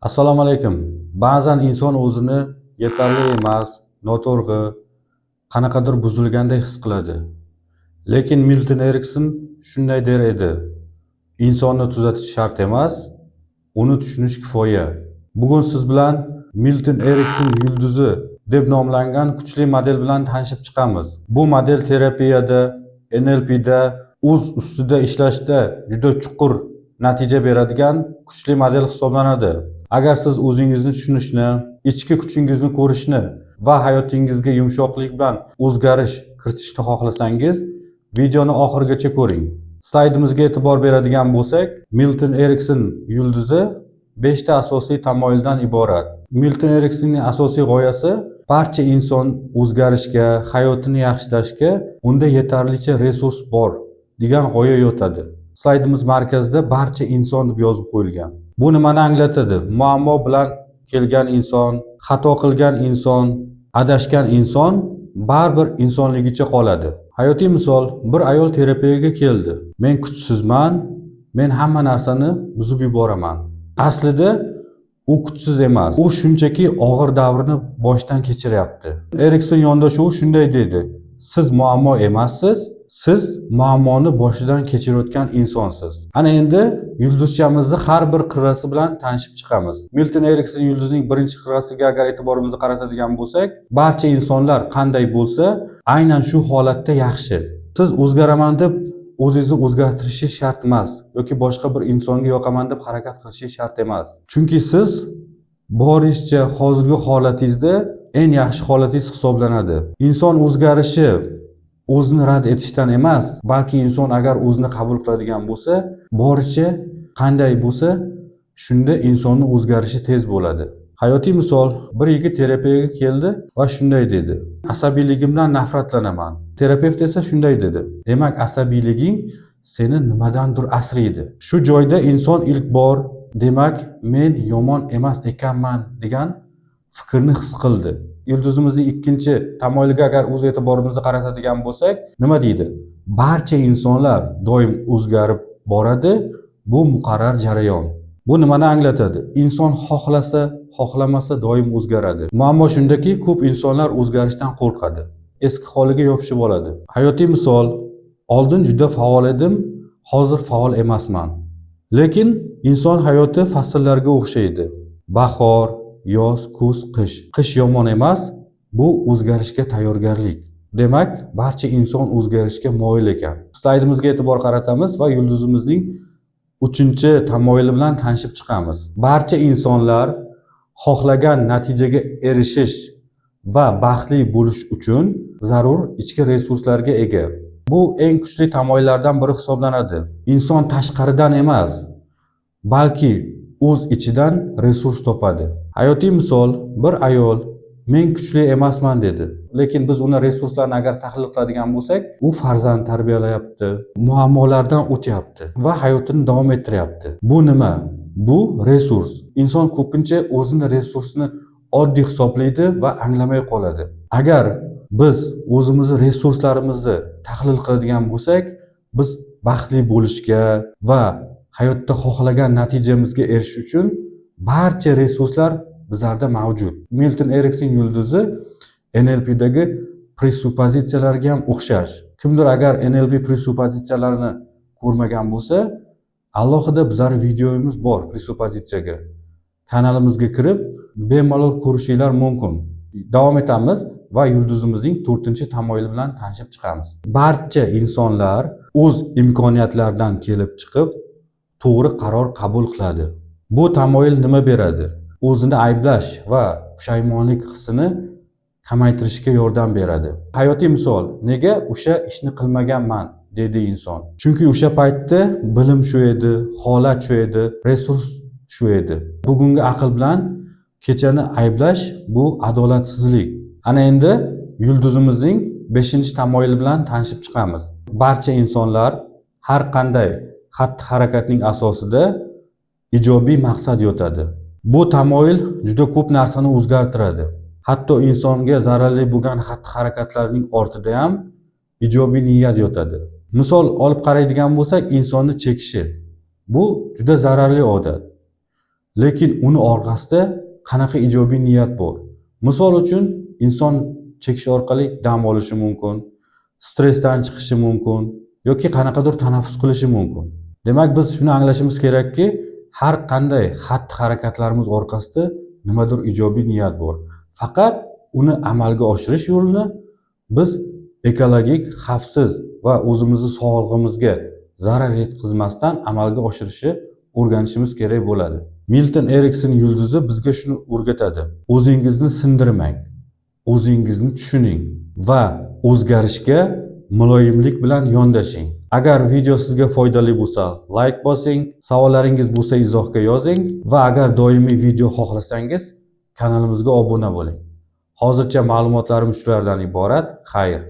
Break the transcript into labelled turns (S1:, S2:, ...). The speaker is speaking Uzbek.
S1: Assalomu alaykum. Ba'zan inson o'zini yetarli emas, noto'g'ri, qanaqadir buzilganday his qiladi. Lekin Milton Erikson shunday der edi: "Insonni tuzatish shart emas, uni tushunish kifoya." Bugun siz bilan Milton Erikson yulduzi deb nomlangan kuchli model bilan tanishib chiqamiz. Bu model terapiyada, NLPda, o'z ustida ishlashda juda chuqur natija beradigan kuchli model hisoblanadi. Agar siz o'zingizni tushunishni, ichki kuchingizni ko'rishni va hayotingizga yumshoqlik bilan o'zgarish kiritishni xohlasangiz, videoni oxirigacha ko'ring. Slaydimizga e'tibor beradigan bo'lsak, Milton Erikson yulduzi 5 ta asosiy tamoyildan iborat. Milton Eriksonning asosiy g'oyasi barcha inson o'zgarishga, hayotini yaxshilashga unda yetarlicha resurs bor degan g'oya yotadi. Slaydimiz markazida "barcha inson" deb yozib qo'yilgan. Bu nimani anglatadi? Muammo bilan kelgan inson, xato qilgan inson, adashgan inson baribir insonligicha qoladi. Hayotiy misol: bir ayol terapiyaga keldi. "Men kuchsizman, men hamma narsani buzib yuboraman." Aslida u kuchsiz emas. U shunchaki og'ir davrni boshdan kechiryapti. Erikson yondashuvi shunday deydi: "Siz muammo emassiz, siz muammoni boshidan kechirayotgan insonsiz." Ana endi yulduzchamizni har bir qirrasi bilan tanishib chiqamiz. Milton Erikson yulduzining birinchi qirrasiga agar e'tiborimizni qaratadigan bo'lsak, barcha insonlar qanday bo'lsa, aynan shu holatda yaxshi. Siz o'zgaraman deb o'zingizni o'zgartirishingiz shart emas yoki boshqa bir insonga yoqaman deb harakat qilishingiz shart emas. Chunki siz boringizcha hozirgi holatingizda eng yaxshi holatingiz hisoblanadi. Inson o'zgarishi o'zini rad etishdan emas, balki inson agar o'zini qabul qiladigan bo'lsa, boricha qanday bo'lsa, shunda insonni o'zgarishi tez bo'ladi. Hayotiy misol: bir yigit terapiyaga keldi va shunday dedi: "Asabiyligimdan nafratlanaman." Terapevt esa shunday dedi: "Demak, asabiyliging seni nimadandir asraydi." Shu joyda inson ilk bor "Demak, men yomon emas ekanman" degan fikrni his qildi. Yulduzimizning ikkinchi tamoyiliga agar o'z e'tiborimizni qaratadigan bo'lsak, nima deydi? Barcha insonlar doim o'zgarib boradi, bu muqarrar jarayon. Bu nimani anglatadi? Inson xohlasa, xohlamasa doim o'zgaradi. Muammo shundaki, ko'p insonlar o'zgarishdan qo'rqadi. Eski holiga yopishib oladi. Hayotiy misol: "Oldin juda faol edim, hozir faol emasman." Lekin inson hayoti fasllarga o'xshaydi. Bahor, yoz, kuz, qish. Qish yomon emas, bu o'zgarishga tayyorgarlik. Demak, barcha inson o'zgarishga moyil ekan. Slaydimizga e'tibor qaratamiz va yulduzimizning uchinchi tamoyili bilan tanishib chiqamiz. Barcha insonlar xohlagan natijaga erishish va baxtli bo'lish uchun zarur ichki resurslarga ega. Bu eng kuchli tamoyillardan biri hisoblanadi. Inson tashqaridan emas, balki o'z ichidan resurs topadi. Hayotiy misol: bir ayol "Men kuchli emasman" dedi. Lekin biz uni resurslarini agar tahlil qiladigan bo'lsak, u farzand tarbiyalayapti, muammolardan o'tyapti va hayotini davom ettiryapti. Bu nima? Bu resurs. Inson ko'pincha o'zini resursini oddiy hisoblaydi va anglamay qoladi. Agar biz o'zimizni resurslarimizni tahlil qiladigan bo'lsak, biz baxtli bo'lishga va hayotda xohlagan natijamizga erishish uchun barcha resurslar bizlarda mavjud. Milton Erikson yulduzi NLPdagi presupozitsiyalarga ham o'xshash. Kimdir agar NLP presupozitsiyalarini ko'rmagan bo'lsa, alohida bizlar videomiz bor presupozitsiyaga. Kanalimizga kirib, bemalol ko'rishinglar mumkin. Davom etamiz va yulduzimizning to'rtinchi tamoyili bilan tanishib chiqamiz. Barcha insonlar o'z imkoniyatlaridan kelib chiqib to'g'ri qaror qabul qiladi. Bu tamoyil nima beradi? O'zini ayblash va pushaymonlik hissini kamaytirishga yordam beradi. Hayotiy misol: "Nega o'sha ishni qilmaganman?" dedi inson. "Chunki o'sha paytda bilim shu edi, holat shu edi, resurs shu edi." Bugungi aql bilan kechani ayblash bu adolatsizlik. Ana endi yulduzimizning beshinchi tamoyili bilan tanishib chiqamiz. Barcha insonlar har qanday xatti harakatning asosida ijobiy maqsad yotadi. Bu tamoyil juda ko'p narsani o'zgartiradi. Hatto insonga zararli bo'lgan xatti harakatlarning ortida ham ijobiy niyat yotadi. Misol olib qaraydigan bo'lsak, insonni chekishi. Bu juda zararli odat. Lekin uni orqasida qanaqa ijobiy niyat bor? Misol uchun, inson chekish orqali dam olishi mumkin, stressdan chiqishi mumkin yoki qanaqadir tanaffus qilishi mumkin. Demak, biz shuni anglashimiz kerakki, har qanday xatti harakatlarimiz orqasida nimadir ijobiy niyat bor. Faqat uni amalga oshirish yo'lini biz ekologik xavfsiz va o'zimizni sog'lig'imizga zarar yetkazmasdan amalga oshirishni o'rganishimiz kerak bo'ladi. Milton Erikson yulduzi bizga shuni o'rgatadi: o'zingizni sindirmang, o'zingizni tushuning va o'zgarishga muloyimlik bilan yondashing. Agar video sizga foydali bo'lsa, layk bosing, savollaringiz bo'lsa, izohga yozing va agar doimiy video xohlasangiz, kanalimizga obuna bo'ling. Hozircha ma'lumotlarimiz shulardan iborat. Xayr.